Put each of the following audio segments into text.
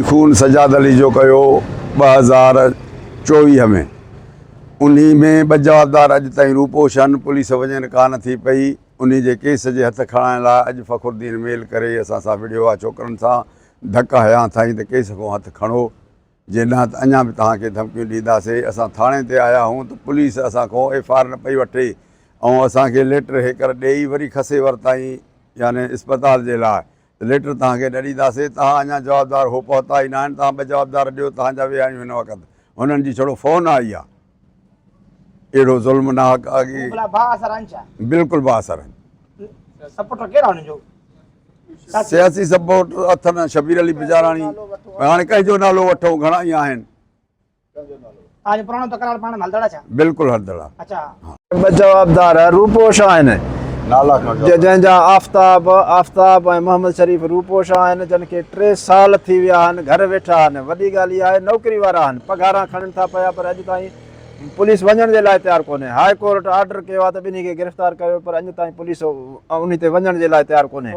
خون سجاد علي جو ڪيو 2024 ۾ انهي ۾ ٻه جوابدار اڄ تائين روپوش آهن پوليس وڃين ڪانه ٿي پئي انهي جي ڪيس جي هٿ کڻائڻ لاء اڄ فخرالدين ميل ڪري اسان سان وڙهيو آهي ڇوڪرن سان ڌڪ هنيا اٿائين ته ڪيس کان هٿ کڻو جي نه ته اڃا به توهان کي ڌمڪيون ڏينداسي اسان ٿاڻي تي آيا هون ته پوليس اسان کان ايف آر نه پئي وٺي ۽ اسان کي ليٽر هيڪر ڏيئي وري کسي ورتائين يعني اسپتال جي لاء ته ليٽر توهان کي نه ڏينداسين، توهان اڃا جوابدار هو پهتا ئي ناهن، توهان ٻه جوابدار ڏيو، توهان جا ويا آهيون هن وقت هنن جي ڇڙو فون آئي آ، اهڙو ظلم ناحق اڳي هو ڀلا بااثر آهن ڇا؟ بلڪل بااثر آهن. سپورٽر ڪير آهي هنن جو؟ سياسي سپورٽ اٿن شبير علي بجاراڻي، هاڻي ڪنهن جو نالو وٺون گهڻا ئي آهن. توهان جو پراڻو تڪرار پاڻ ۾ هلندڙ آ ڇا؟ بلڪل هلندڙ آ. اڇا. ٻه جوابدار روپوش آهن نالا کڻ جنهن جا آفتاب آفتاب ۽ محمد شريف روپوش آهن جن کي ٽي سال ٿي ويا آهن گهر ويٺا آهن وڏي ڳالهه اها آهي نوڪري وارا آهن پگهاران کڻن ٿا پيا پر اڄ تائين پوليس وڃڻ جي لاء تيار ڪونهي هاء ڪورٽ آرڊر ڪيو آهي ته ٻنهي کي گرفتار ڪريو پر اڄ تائين پوليس انهي تي وڃڻ جي لاء تيار ڪونهي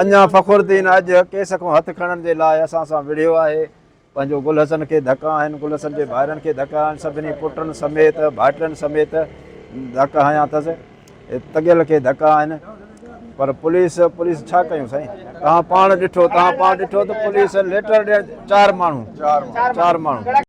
اڃا فخرالدين اڄ ڪيس کان هٿ کڻڻ جي لاء اسان سان وڙهيو آهي پنهنجو گل حسن کي ڌڪ آهن، گل حسن جي ڀائرن کي ڌڪ آهن، سڀني پٽن سميت ڀائٽين سميت ڌڪ هنيا اٿس، تڳيل کي ڌڪ آهن پر پوليس پوليس ڇا ڪيون سائين توهان پاڻ ڏٺو توهان پاڻ ڏٺو ته پوليس ليٽر ڏيڻ چار ماڻهو چار ماڻهو.